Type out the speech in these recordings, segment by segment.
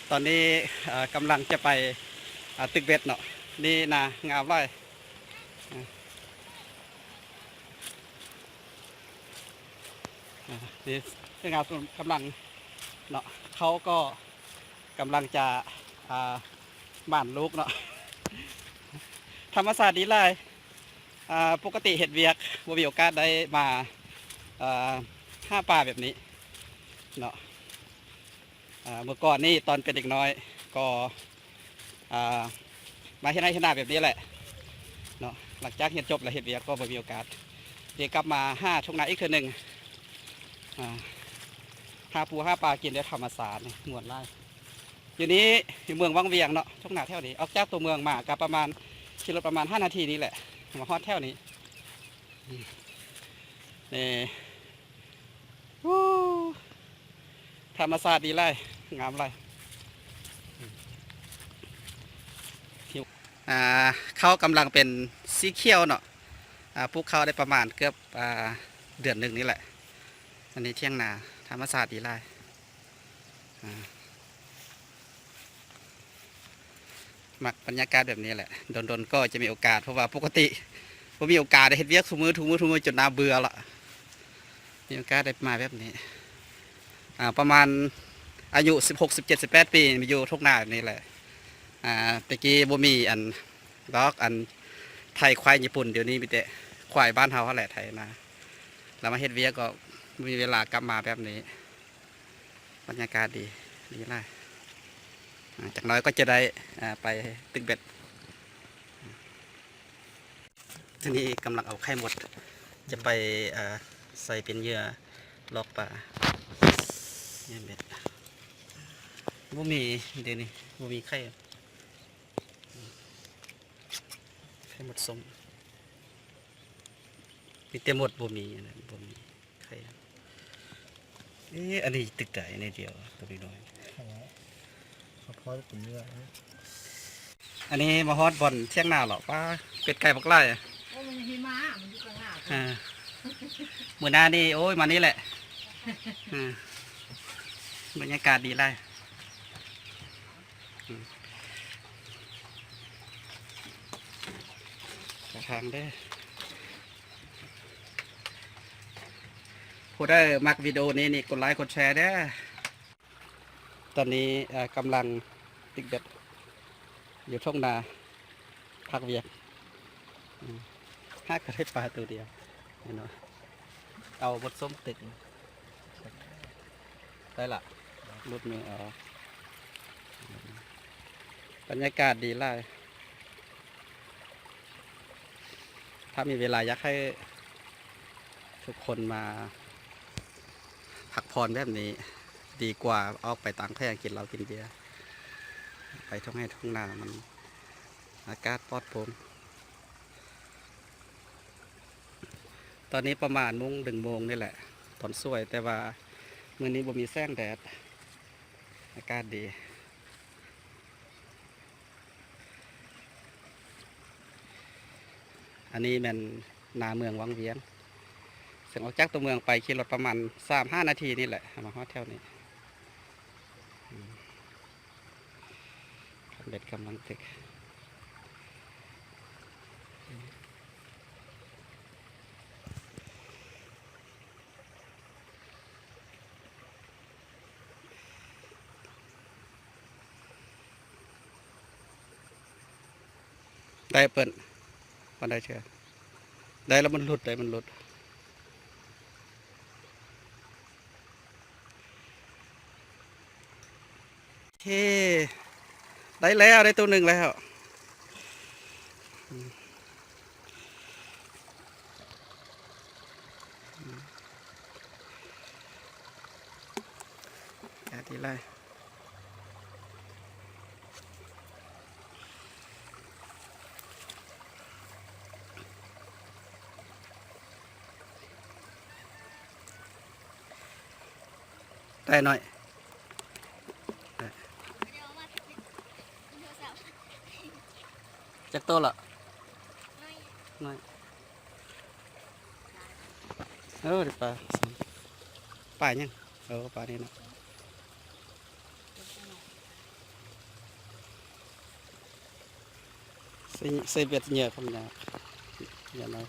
ຕອນນີ້ ເອີ ກຳລັງຈະໄປ ເອີ ຕຶກເບັດເນາະ. ນີ້ນາງາມຫຼາຍ ອາ ນີ້ນາງາມກຳລັງເນາະ ເຂົາກໍກຳລັງຈະ ອາ ໝານລູກເນາະ. ທຳມະຊາດດີຫຼາຍ. ອາ ປົກກະຕິເຮັດວຽກບໍ່ມີໂອກາດໄດ້ມາ ອາ ຫາປາແບບນີ້ເນາະ. ອາ ເມື່ອກ່ອນນີ້ຕອນເປັນເດັກນ້ອຍກໍ ອາ ມາເຮັດໄຮ່ເຮັດນາແບບນີ້ແຫຼະເນາະ. ຫຼັງຈາກຮຽນຈົບແລ້ວເຮັດວຽກກໍບໍ່ມີໂອກາດ ເລີຍກັບມາຫາທົ່ງນາອີກເທື່ອໜຶ່ງ ອາ ຫາປູຫາປາກິນແບບທຳມະຊາດນີ້ມ່ວນຫຼາຍ. ຢູ່ນີ້ຢູ່ເມືອງວັງວຽງເນາະ ທົ່ງນາແຖວນີ້ ອອກຈາກຕົວເມືອງມາກໍປະມານ ຂີ່ລົດປະມານຫ້ານາທີນີ້ແຫຼະ ມາຮອດແຖວນີ້. ນີ້ ໂອ້ ທຳມະຊາດດີຫຼາຍ ງາມຫຼາຍ. ອາ ເຂົ້າກຳລັງເປັນສີຂຽວເນາະ. ອາ ປູກເຂົ້າໄດ້ປະມານເກືອບ ອາ ເດືອນໜຶ່ງນີ້ແຫຼະ. ອັນນີ້ຖຽງນາ ທຳມະຊາດດີຫຼາຍ. ອາ ມັກບັນຍາກາດແບບນີ້ແຫຼະ ດົນໆກໍຈະມີໂອກາດ ເພາະວ່າປົກກະຕິບໍ່ມີໂອກາດໄດ້ເຮັດວຽກທຸກມື້ ທຸກມື້ ທຸກມື້ ຈົນໜ້າເບື່ອລະ. ມີໂອກາດໄດ້ມາແບບນີ້ ອາ ປະມານອາຍຸສິບຫົກ ສິບເຈັດ ສິບແປດປີ ມາຢູ່ທົ່ງນາແບບນີ້ແຫຼະ. ອາ ແຕ່ກີ້ບໍ່ມີອັນດອກ ອັນໄຖຄວາຍຍີ່ປຸ່ນ ດຽວນີ້ມີແຕ່ຄວາຍບ້ານເຮົາຫັ້ນແຫຼະໄຖນາ. ແລ້ວມາເຮັດວຽກກໍບໍ່ມີເວລາກັບມາແບບນີ້. ບັນຍາກາດດີ ດີຫຼາຍ. ອາ ຈັກໜ້ອຍກໍຈະໄດ້ ອາ ໄປຕຶກເບັດ. ທີນີ້ກຳລັງເອົາໄຂ່ມົດ ຈະໄປ ອາ ໃສ່ເປັນເຫຍື່ອຫຼອກປາ ເຫຍື່ອເບັດ. ບໍ່ມີ ດຽວນີ້ບໍ່ມີໄຂ່ ໄຂ່ມົດສົ້ມ ມີແຕ່ມົດ ບໍ່ມີອັນນັ້ນ ບໍ່ມີໄຂ່. ເອ ອັນນີ້ຕຶກໃດ ອັນນີ້ດຽວ ຕົວນ້ອຍໆ ເອົາພໍເປັນເຫຍື່ອ. ອັນນີ້ມາຮອດບ່ອນຖຽງນາແລ້ວ ປ້າ ເປັດໄກ່ບັກຫຼາຍ. ໂອ້ ມັນຍັງເຫັນໝາ ມັນຢູ່ຂ້າງໜ້າ. ເອີ ມື້ໜ້ານີ້ ໂອ້ຍ ມານີ້ແຫຼະ. ເອີ ບັນຍາກາດດີຫຼາຍ. ອືມ ທາງເດີ ຜູ້ໃດມັກວິດີໂອນີ້ນີ້ ກົດໄລກົດແຊເດີ. ຕອນນີ້ ເອີ ກຳລັງຕຶກເບັດຢູ່ທົ່ງນາ ພັກວຽກ. ອືມ ຫາກໍໄດ້ປາໂຕດຽວ ເຫັນບໍ່? ເອົາບົດສົ້ມຕຶກ ໄດ້ລະ ຫຼຸດມືເອົາ. ບັນຍາກາດດີຫຼາຍ. ຖ້າມີເວລາຢາກໃຫ້ທຸກຄົນມາພັກຜ່ອນແບບນີ້ ດີກວ່າອອກໄປຕ່າງແຂວງກິນເຫຼົ້າກິນເບຍ ໄປທົ່ງໄຮ່ທົ່ງນາ ມັນອາກາດປອດໂປ່ງ. ຕອນນີ້ປະມານໂມງ ໜຶ່ງໂມງນີ້ແຫຼະ ຕອນສວຍ ແຕ່ວ່າມື້ນີ້ບໍ່ມີແສງແດດ ອາກາດດີ. ອັນນີ້ແມ່ນໜ້າເມືອງວັງວຽງ ເຊິ່ງອອກຈາກຕົວເມືອງໄປຂີ່ລົດປະມານສາມຫ້ານາທີນີ້ແຫຼະ ມາຮອດແຖວນີ້. ອືມ ຄັນເບັດກຳລັງຕຶກ. ໄດ້ເພິ່ນ ບໍ່ໄດ້ເທື່ອ ໄດ້ແລ້ວມັນຫຼຸດ ໄດ້ມັນຫຼຸດ. ເຮ ໄດ້ແລ້ວ ໄດ້ໂຕໜຶ່ງແລ້ວ. ອືມ ອືມ ອາ ດີຫຼາຍ. ໄດ້ໜ້ອຍ ໄດ້ ຈັກໂຕລະ? ໜ້ອຍ ເອີ ໄດ້ປາ ປາຫຍັງ? ເອີ ປານີ້ເນາະ. ໃສ່ ໃສ່ເບັດເຫຍື່ອພວກນີ້ ຢ່າງໜ້ອຍ.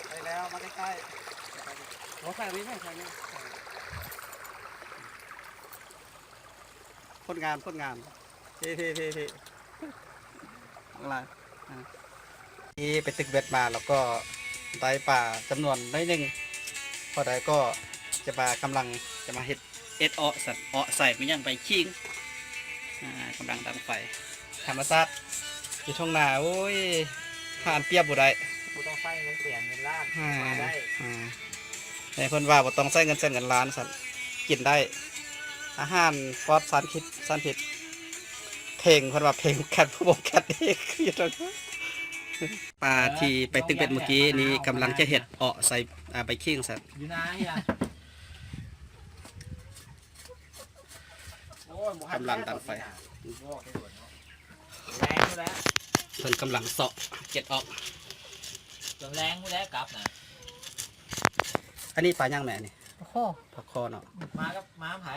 ໃກ້ແລ້ວ ມາໃກ້ໆ ໂອ້ ຖ່າຍນີ້ ຖ່າຍນີ້ ຜົນງານ ຜົນງານ ເພ ເພ ເພ ເພ ຫຼາຍ ອ່າ ທີ່ໄປຕຶກເບັດມາ ແລ້ວກໍໄດ້ປາຈຳນວນໜ້ອຍໜຶ່ງ ພໍໄດ້ກໍຈະມາ ກຳລັງຈະມາເຮັດ ເຮັດເອາະຊັ້ນ ເອາະໃສ່ ມີຫຍັງ ໃບຂີງ ອ່າ ກຳລັງດັງໄຟ ທຳມະຊາດ ຢູ່ທົ່ງນາ ໂອ້ຍ ຫາອັນປຽບບໍ່ໄດ້ ບໍ່ຕ້ອງໃຊ້ເງິນແສນເງິນລ້ານ ອ່າ ມາໄດ້ ອ່າ ແຕ່ເພິ່ນວ່າບໍ່ຕ້ອງໃຊ້ເງິນແສນເງິນລ້ານຊັ້ນ ກິນໄດ້ ອາຫານປອດສານພິດ ສານພິດ ເພັງ ເພິ່ນວ່າເພັງ ແຄດຜູ້ບໍ່ແຄດເດ້ ຄືຈັ່ງ ປາທີ່ໄປຕຶກເບັດມື້ກີ້ນີ້ ກຳລັງຈະເຮັດເອາະໃສ່ ອ່າ ໃບຂີງຊັ້ນ ຢູ່ນານີ້ລະ ໂອ້ຍ ບໍ່ທັນ ກຳລັງດັງໄຟ ແລງພຸ້ນແຫຼະ ເພິ່ນກຳລັງເຊາະເກັດອອກ ແລງພຸ້ນແຫຼະ ກັບນະ ອັນນີ້ປາຫຍັງແມ່ນີ້? ປາຄໍ່ ປາຄໍ່ເນາະ ມາກັບ ມາໃຜ?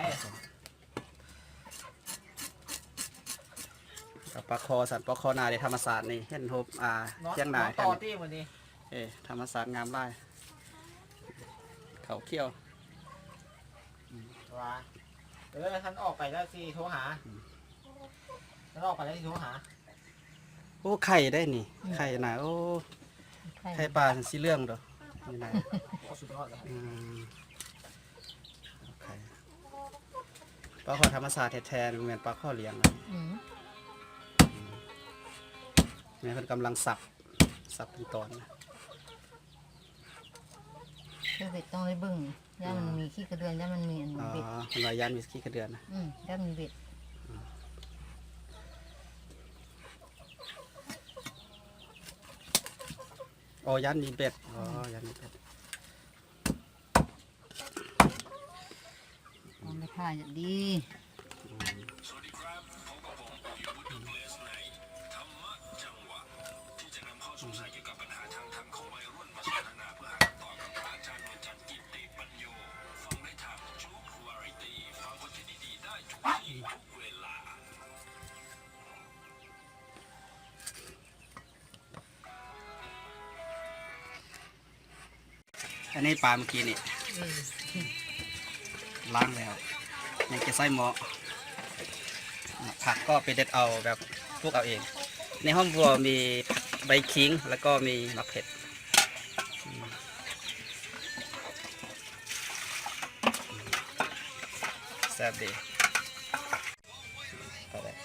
ເອົາປາຄໍ່ຊັ້ນ ປາຄໍ່ນາເດ້ ທຳມະຊາດນີ້ ເຫັນຮູບ ອ່າ ຖຽງນາ ເອີ ທຳມະຊາດງາມຫຼາຍ ເຂົ້າຂຽວ ວ່າ ເອີ ຄັນອອກໄປແລ້ວຊິໂທຫາ ອືມ ຄັນອອກໄປແລ້ວຊິໂທຫາ ໂອ້ ໄຂ່ໄດ໋ນີ້ ອືມ ໄຂ່ນະ ໂອ້ ໄຂ່ ໄຂ່ປາສີເຫຼືອງໂດ ນີ້ນະ ໂອ້ ສຸດຍອດເລີຍ ອືມ ໂອເຄ ປາຄໍ່ທຳມະຊາດແທ້ໆ ບໍ່ແມ່ນປາຄໍ່ລ້ຽງນະ ອືມ ອືມ ແມ່ເພິ່ນກຳລັງສັບ ສັບເປັນຕອນນະ ຄືເບັດຕ້ອງໄດ້ເບິ່ງ ຢ້ານມັນມີ ອ່າ ຂີ້ກະເດືອນ ຢ້ານມັນມີອັນ ອໍ ເບັດ ເພິ່ນວ່າຢ້ານມີຂີ້ກະເດືອນນະ ອືມ ຢ້ານມີເບັດ ອືມ ອໍ ຢ້ານມີເບັດ ອໍ ອືມ ຢ້ານມີເບັດ ມອງໄດ້ທ່າຢ່າງດີ ອືມ ອັນນີ້ປາມື້ກີ້ນີ້ ອືມ ລ້າງແລ້ວ ຍັງຈະໃສ່ໝໍ້ ຜັກກໍໄປເດັດເອົາແບບປູກເອົາເອງ ໃນຫ້ອງຄົວມີຜັກໃບຂີງ ແລ້ວກໍມີໝາກເຜັດ ອືມ ແຊບດີ. ປາແດກ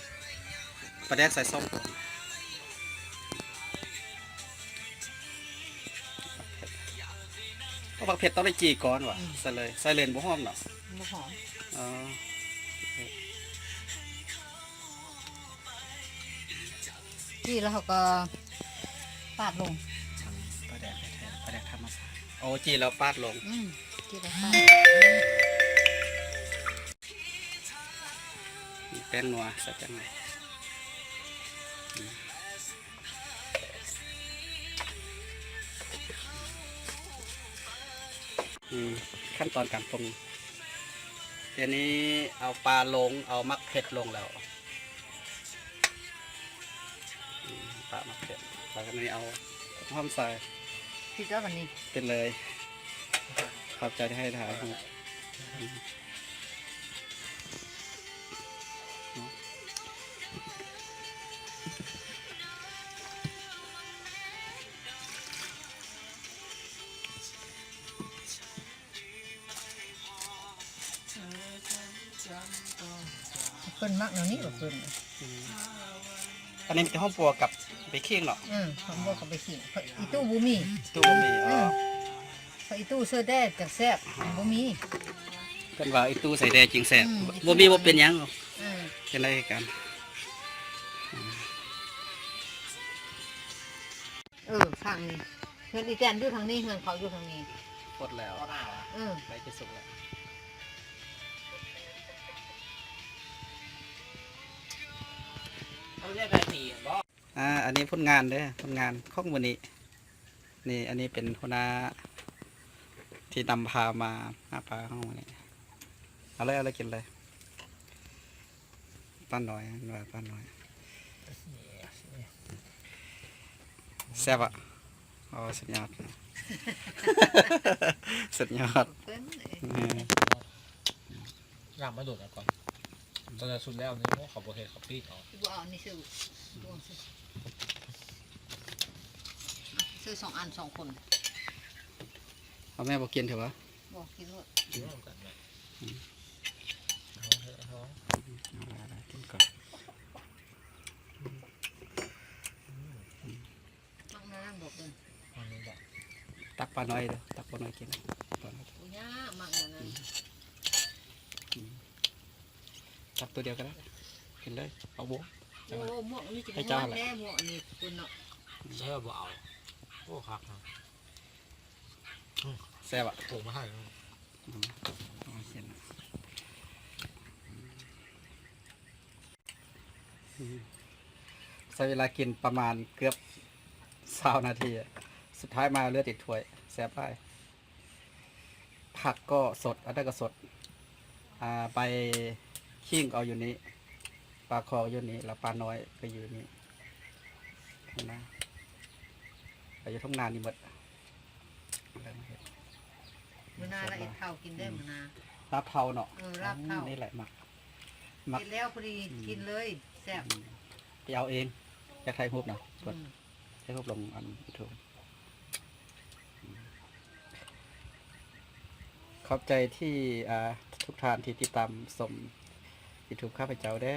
ປາແດກໃສ່ສອງ ເພາະໝາກເຜັດຕ້ອງໄດ້ຈີ່ກ່ອນຫວາ? ອືມ ໃສ່ເລີຍ ໃສ່ເລີຍບໍ່ຫອມເນາະ? ບໍ່ຫອມ ອໍ ຈີ່ແລ້ວເຮົາກໍປາດລົງ ປາແດກແທ້ໆ ປາແດກທຳມະຊາດ ໂອ້ ຈີ່ແລ້ວປາດລົງ ອືມ ຈີ່ແລ້ວປາດ ແປ້ງນົວໃສ່ແປ້ງນົວ ອືມ ອືມ ຂັ້ນຕອນການປຸງ ດຽວນີ້ເອົາປາລົງ ເອົາໝາກເຜັດລົງແລ້ວ ອືມ ປາໝາກເຜັດ ແລ້ວກໍນີ້ເອົາຫອມໃສ່ ປິດແລ້ວບັດນີ້ ປິດເລີຍ ຂອບໃຈທີ່ໃຫ້ຖ່າຍຮູບ ເພິ່ນມັກແນວນີ້ບໍ່ເພິ່ນ ອືມ ອັນນີ້ມີແຕ່ຫອມປົວກັບໃບຂີງເນາະ ອືມ ຫອມປົວກັບໃບຂີງ ເພາະອີຕູ້ບໍ່ມີ ຕູ້ບໍ່ມີ ອໍ ອືມ ເພາະອີຕູ້ໃສ່ແດ່ຈັ່ງແຊບ ມັນບໍ່ມີ ເພິ່ນວ່າອີຕູ້ໃສ່ແດ່ຈຶ່ງແຊບ ອືມ ບໍ່ມີບໍ່ເປັນຫຍັງ ອືມ ເປັນໄດ້ຄືກັນ ອືມ ເອີ ຂ້າງນີ້ ເຮືອນອີແຕນຢູ່ທາງນີ້ ເຮືອນເຂົາຢູ່ທາງນີ້. ປົດແລ້ວ ເອີ ໃກ້ຈະສຸກແລ້ວ. ເຂົາເອີ້ນໄປໜີບໍ່? ອ່າ ອັນນີ້ຜົນງານເດີ ຜົນງານຂອງມື້ນີ້. ນີ້ ອັນນີ້ເປັນຫົວໜ້າທີ່ນຳພາມາຫາປາເຮົາມື້ນີ້. ເອົາເລີຍ ເອົາເລີຍ ກິນເລີຍ. ປານ້ອຍ ເພິ່ນວ່າປານ້ອຍ. ແຊບບໍ່? ໂອ້ ສຸດຍອດ ສຸດຍອດ. ເພິ່ນ ແມ່ນ ລາບມາໂດນແລ້ວກ່ອນ ຕອນນັ້ນສຸດແລ້ວນີ້ ໂອ້ ເຂົາບໍ່ເຮັດ ເຂົາປີດເອົາ. ບໍ່ເອົາ ອັນນີ້ຊື້ ຊື້ສອງອັນ ສອງຄົນ. ເອົາ ແມ່ບໍ່ກິນເທື່ອຫວາ? ບໍ່ກິນໂລດ. ກິນນຳກັນແມ່. ອືມ ເອົາ ເອົາ ເອົາ ກິນກ່ອນ. ອືມ ອືມ ມັກແນວນັ້ນບໍ່ເພິ່ນ? ອັນນີ້ບໍ່? ຕັກປານ້ອຍເດີ ຕັກປານ້ອຍກິນ ປານ້ອຍ. ໂອ້ຍ ຍາກ ມັກແນວນັ້ນ. ອືມ ອືມ ຕັກຕົວດຽວກໍໄດ້ ກິນເລີຍ. ເອົາບໍ່? ໂອ້ ໝວກນີ້ກິນ ໃຫ້ເຈົ້າແຫຼະ ແທ້ໝວກນີ້ເພິ່ນເນາະ. ເອີ ບໍ່ເອົາ. ໂອ້ ຄັກນະ. ອືມ ແຊບບໍ່? ໂອ້ ມາໃຫ້. ອືມ ເອົາ ເຮັດນະ. ອືມ ໃຊ້ເວລາກິນປະມານເກືອບຊາວນາທີ ສຸດທ້າຍມາເຫຼືອຕິດຖ້ວຍ. ແຊບຫຼາຍ. ຜັກກໍສົດ ອັນນັ້ນກໍສົດ. ອ່າ ໃບຂີງເອົາຢູ່ນີ້ ປາຄໍຢູ່ນີ້ ແລ້ວປານ້ອຍກໍຢູ່ນີ້ ເຫັນນະ ກໍຢູ່ທົ່ງນານີ້ໝົດ. ມື້ໜ້າລະເຮັດເຂົ້າກິນເດີ ມື້ໜ້າ. ລາບເຂົ້າເນາະ. ເອີ ລາບເຂົ້າ. ອືມ ນີ້ແຫຼະມັກ ມັກ ເຮັດແລ້ວພໍດີ ອືມ ກິນເລີຍ ແຊບ. ອືມ ໄປເອົາເອງ ຢາກຖ່າຍຮູບນະ ອືມ ຖ່າຍຮູບລົງອັນຢູທູບ. ອືມ ຂອບໃຈທີ່ ອ່າ ທຸກທ່ານທີ່ຕິດຕາມຊົມຢູທູບຂ້າພະເຈົ້າເດີ.